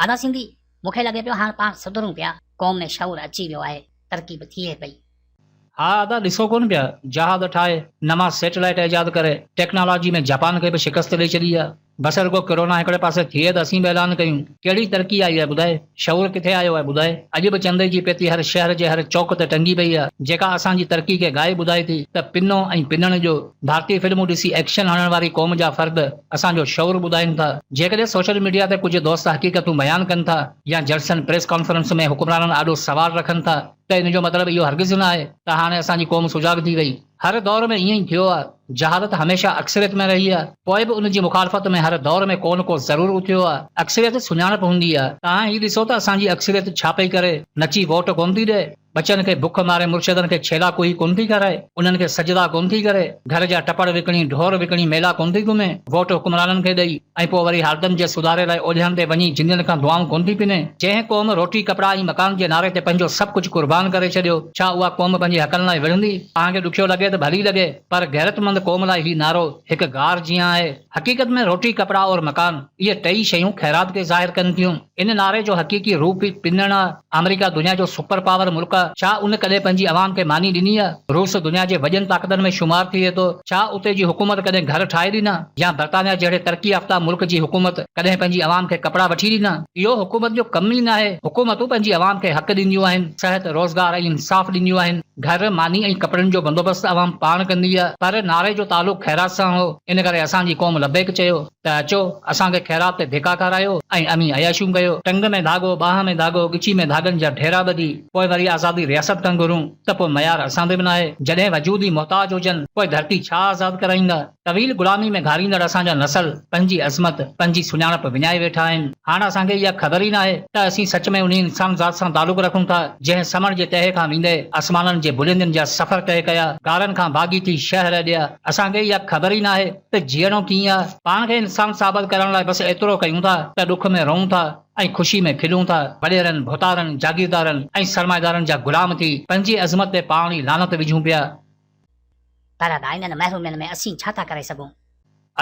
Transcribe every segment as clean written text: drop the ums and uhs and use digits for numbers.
ادا سنڌي، مون کي لڳي پيو هاڻ پاڻ سڌرون پيا، قوم ۾ شعور اچي ويو آهي، ترقي به ٿئي پئي. ها ادا ڏسو ڪونه پيا، جهاز ٺاهي، نوان سيٽلائيٽ ايجاد ڪري، ٽيڪنالاجي ۾ جاپان کي به شڪست ڏئي ڇڏي آ. بس رڳو ڪرونا هڪڙي پاسي ٿئي ته اسين به اعلان ڪيون. ڪهڙي ترقي آئي آهي ٻڌائي؟ شعور ڪٿي آيو آهي ٻڌائي؟ اڄ به چندي جي پيتي هر شهر جي هر چوڪ تي ٽنگي پئي آهي، جيڪا اسان جي ترقي کي ڳائي ٻڌائي ٿي ته پنو ۽ پنڻ جو ڀارتي فلمون ڏسي ايڪشن هڻڻ واري قوم جا فرد اسان جو شعور ٻڌائين ٿا. جيڪڏهن سوشل ميڊيا تي ڪجهه دوست حقيقتون بيان ڪن ٿا يا جلسن، پريس ڪانفرنس ۾ حڪمرانن آڏو سوال رکن ٿا ته ان جو مطلب اهو هرگز نه آهي ته هاڻي اسان جي قوم سجاڳ ٿي وئي. هر دور ۾ ائين ئي ٿيو آهي. جهالت هميشه اڪثريت ۾ رهي آهي. پوء به ان جي مخالفت ۾ هر دور ۾ ڪو نه ڪو ضرور اٿيو آهي. اڪثريت سڃاڻپ هوندي آهي. توهان هي ڏسو ته اسان جي اڪثريت ڇا پئي ڪري؟ نچي ووٽ ڪونه ٿي ڏئي. ٻچن کي بک ماري مرشدن کي ڇيلا ڪوهي ڪونه ٿي کارائي. انهن کي سجدا ڪونه ٿي ڪري. گهر جا ٽپڙ وڪڻي، ڍور وڪڻي ميلا ڪونه ٿي گهمي. ووٽ حڪمرانن کي ڏئي ۽ پوء وري حالتن جي سڌاري لاء اوجهن تي وڃي جندين کان دعائون ڪونه ٿي پني. جنهن قوم روٽي، ڪپڙا ۽ مڪان جي نعري تي پنهنجو سڀ ڪجهه قربان ڪري ڇڏيو، ڇا اها قوم پنهنجي حقن لاء وڙهندي؟ توهان کي ڏکيو لڳي ته ڀلي لڳي، پر غيرتمند قوم لاء هي نعرو هڪ گار جيان آهي. حقيقت ۾ روٽي، ڪپڙا اور مڪان اهي ٽئي شيون خيرات کي ظاهر ڪن ٿيون. ان نعري جو حقيقي روپ ئي پنڻ آ. آمريڪا دنيا جو سپر پاور ملڪ آ، ڇا ان ڪڏهن پنهنجي عوام کي ماني ڏني آ؟ روس دنيا جي وڏين طاقتن ۾ شمار ٿئي ٿو، ڇا اتي جي حڪومت ڪڏهن گهر ٺاهي ڏنا؟ يا برطانيا جهڙي ترقي يافته ملڪ جي حڪومت ڪڏهن پنهنجي عوام کي ڪپڙا وٺي ڏنا؟ اهو حڪومت جو ڪم ئي ناهي، حڪومتون پنهنجي عوام کي حق ڏينديون آهن، صحت، روزگار ۽ انصاف ڏينديون آهن، گهر، ماني ۽ ڪپڙن جو بندوبست عوام پاڻ ڪندي آ، پر نعري جو تعلق خيرات سان هو، ان ڪري اسان جي قوم لبيڪ چيو. ته اچو، اسان کي خيرات تي ڌڪا کارايو ۽ اوهين عياشيون ڪيو. ٽنگ ۾ ڌاڳو، ٻانهن ۾ ڌاڳو، ڳچي ۾ ڌاڳن جا ڍيرا ٻڌي، پوء وري آزادي رياست کان گهرون ته پوء معيار اسان تي به ناهي. جڏهن وجود ئي محتاج هجن، پوء ڌرتي ڇا آزاد ڪرائيندا؟ طويل غلامي ۾ گهاريندڙ اسان جا نسل پنهنجي عظمت، پنهنجي سڃاڻپ وڃائي ويٺا آهن. هاڻ اسان کي اها خبر ئي ناهي ته اسين سچ ۾ انهي انسان ذات سان تعلق رکون ٿا، جنهن سمنڊ جي تهه کان ويندي آسمانن جي بلندين جا سفر طئي ڪيا، غارن کان باغي ٿي شهر اڏيا. اسان کي اها خبر ئي ناهي ته جيئڻو ڪيئن آ؟ پاڻ کي انسان ثابت ڪرڻ لاء بس ايترو ڪيون ٿا ته ڏک ۾ روئون ٿا ۽ خوشي ۾ کلون ٿا. وڏيرن، ڀوتارن، جاگيردارن ۽ سرمائيدارن جا غلام ٿي پنهنجي عظمت تي پاڻ ئي لعنت وجهون پيا. پر ادا انهن محرومين ۾ اسين ڇا ٿا ڪري سگهون؟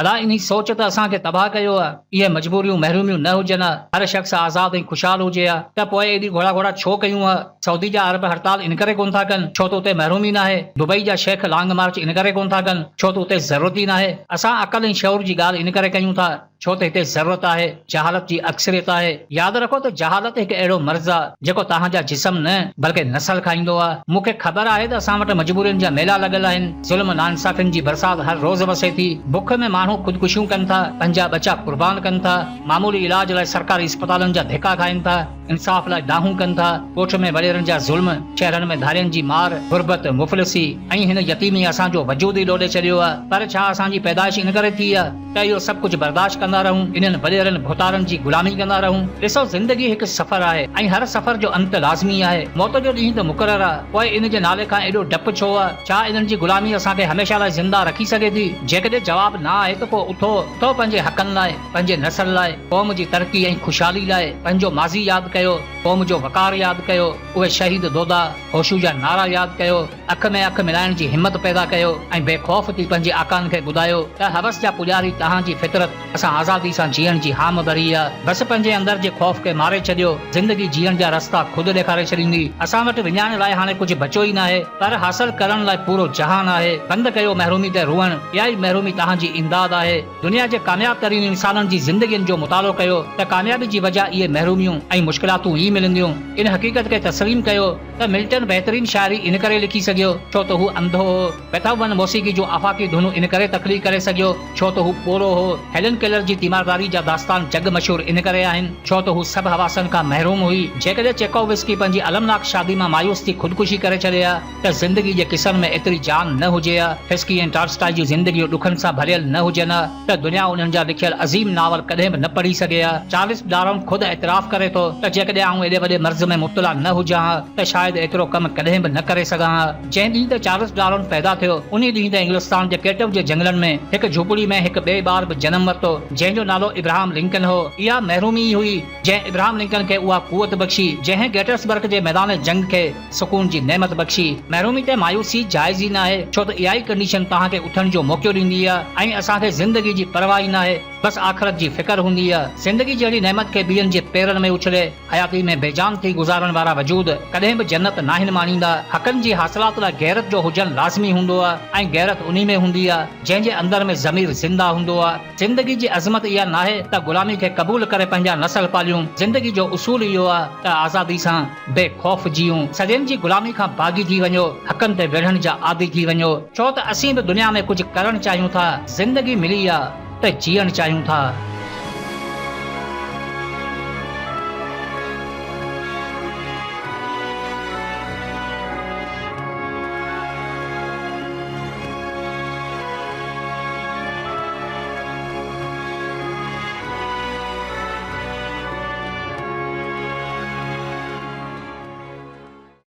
ادا انهي سوچ ته اسان کي تباهه ڪيو آ. اهي مجبوريون محروميون نه هجن ها، هر شخص آزاد ۽ خوشحال هجي ها ته پوء ايڏي گهوڙا گهوڙا ڇو ڪيون ها؟ سعودي جا عرب هڙتال ان ڪري ڪونه ٿا ڪن ڇو ته اتي محرومي ناهي، دبئي جا شيخ لانگ مارچ ان ڪري ڪونه ٿا ڪن ڇو ته اتي ضرورت ئي ناهي. اسان عقل ۽ شعور جي ڳالهه ان ڪري ڪيون ٿا ڇو ته هتي ضرورت آهي، جهالت جي اڪثريت آهي. ياد رکو ته جهالت هڪ اهڙو مرض آ جيڪو توهان جا جسم نه بلڪه نسل کائيندو آ. مون کي خبر آهي ته اسان وٽ مجبورين جا ميلا لڳل آهن، ظلم ناانصافين جي برسات هر روز وسي ٿي، بک ۾ ماڻهو خودڪشيون ڪن ٿا، پنهنجا ٻچا قربان ڪن ٿا، معمولي علاج لاء سرڪاري اسپتالن جا ڌڪا کائن ٿا. انصاف لاء دانهون ڪن ٿا، ڳوٺ ۾ وڏيرن جا ظلم، شهرن ۾ ڌارين جي مار، غربت، مفلسي ۽ هن يتيمي اسان جو وجود ئي لوڏي ڇڏيو آ. پر ڇا اسان جي پيدائش ان ڪري ٿي آ ته اهو سڀ ڪجهه برداشت ڪندا رهون، انهن وڏيرن ڀوتارن جي غلامي ڪندا رهون؟ ڏسو زندگي هڪ سفر آهي ۽ هر سفر جو انت لازمي آهي. موت جو ڏينهن ته مقرر آ، پوء ان جي نالي کان ايڏو ڊپ ڇو آ؟ ڇا انهن جي غلامي اسان کي هميشه لاء زنده رکي سگهي ٿي؟ جيڪڏهن جواب نه آهي ته پوء اٿو، اٿو پنهنجي حقن لاء. پنهنجي نسل لاء، قوم جي ترقي ۽ خوشحالي لاء پنهنجو ماضي ياد ڪيو، قوم جو وقار ياد ڪيو، اهي شهيد دودا، هوشو جا نعرا ياد ڪيو، اک ۾ اک ملائڻ جي همت پيدا ڪيو ۽ بي خوف ٿي پنهنجي آقائن کي ٻڌايو ته هوس جا پڄاري توهان جي فطرت اسان آزادي سان جيئڻ جي هام ڀري آ، بس پنهنجي اندر جي خوف کي ماري ڇڏيو، زندگي جيئڻ جا رستا خود ڏيکاري ڇڏيندي، اسان وٽ وڃائڻ لاء هاڻي ڪجهه بچيو ئي ناهي، پر حاصل ڪرڻ لاء پورو جهان آهي، بند ڪيو محرومي تي روئڻ، اها ئي محرومي توهان جي امداد آهي. دنيا جي ڪامياب ترين انسانن جي زندگين جو مطالعو ڪيو ته ڪاميابي جي وجهه اهي محروميون ۽ مشڪلاتون ئي ملنديون. ان حقيقت کي تسليم ڪيو ته ملٽن بهترين شاعري ان ڪري لکي سگهيو ڇو ته هو انڌو هو. بيٿوون موسيقي جون آفاقي ڌنون ان ڪري تخليق ڪري سگهيو ڇو ته هو ٻوڙو هو. هيلن ڪيلر جي تيمارداري جا داستان جڳ مشهور ان ڪري آهن ڇو ته هو سڀ حواسن کان محروم هئي. جيڪڏهن چيڪووسڪي پنهنجي المناڪ شادي مان مايوس ٿي خودڪشي ڪري ڇڏي ها ته زندگي جي قصن ۾ ايتري جان نه هجي ها، فسڪي ۽ ٽالسٽائي جون زندگيون ڏکن سان ڀريل نه هجن ها ته دنيا انهن جا لکيل عظيم ناول ڪڏهن به نه پڙهي سگهي ها. چارلس ڊارون خود اعتراف ڪري ٿو ته جيڪڏهن آئون ايڏي وڏي مرض ۾ مبتلا نه هجان ها ته شايد ايترو ڪم ڪڏهن به نه ڪري سگهان ها. جنهن ڏينهن تي چارلس ڊارون پيدا ٿيو، انهي ڏينهن تي انگلستان جي ڪيٽو جي جهنگلن ۾ هڪ جهوپڙي ۾ هڪ ٻئي ٻار به جنم ورتو، جنهن جو نالو ابراهام لنڪن هو. اها محرومي ئي هئي، جنهن ابراهام لنڪن کي اها قوت بخشي، جنهن گيٽرسبرگ جي ميدان جنگ کي سڪون جي نعمت بخشي. محرومي تي مايوسي جائز ئي ناهي، ڇو ته اها ئي ڪنڊيشن توهان کي اٿڻ جو موقعو ڏيندي آهي ۽ اسان کي زندگي جي پرواهه ئي ناهي. بس آخرت جي فڪر هوندي آ. زندگي جهڙي نعمت کي ٻين جي پيرن ۾ اڇلي حياتي ۾ بيجان ٿي گذارڻ وارا وجود ڪڏهن به جنت ناهن ماڻيندا. حقن جي حاصلات لاء غيرت جو هجڻ لازمي هوندو آ ۽ غيرت انهي ۾ هوندي آ جنهن جي اندر ۾ ضمير زنده هوندو آ. زندگي جي عظمت اها ناهي ته غلامي کي قبول ڪري پنهنجا نسل پاليون. زندگي جو اصول اهو آ ته آزادي سان بي خوف جيئون. صدين جي غلامي کان باغي ٿي وڃو، حقن تي وڙهڻ جا عادي ٿي وڃو. ڇو ته اسين به دنيا ۾ ڪجهه ڪرڻ چاهيون ٿا. زندگي ملي آ ته جيئڻ چاهيون ٿا.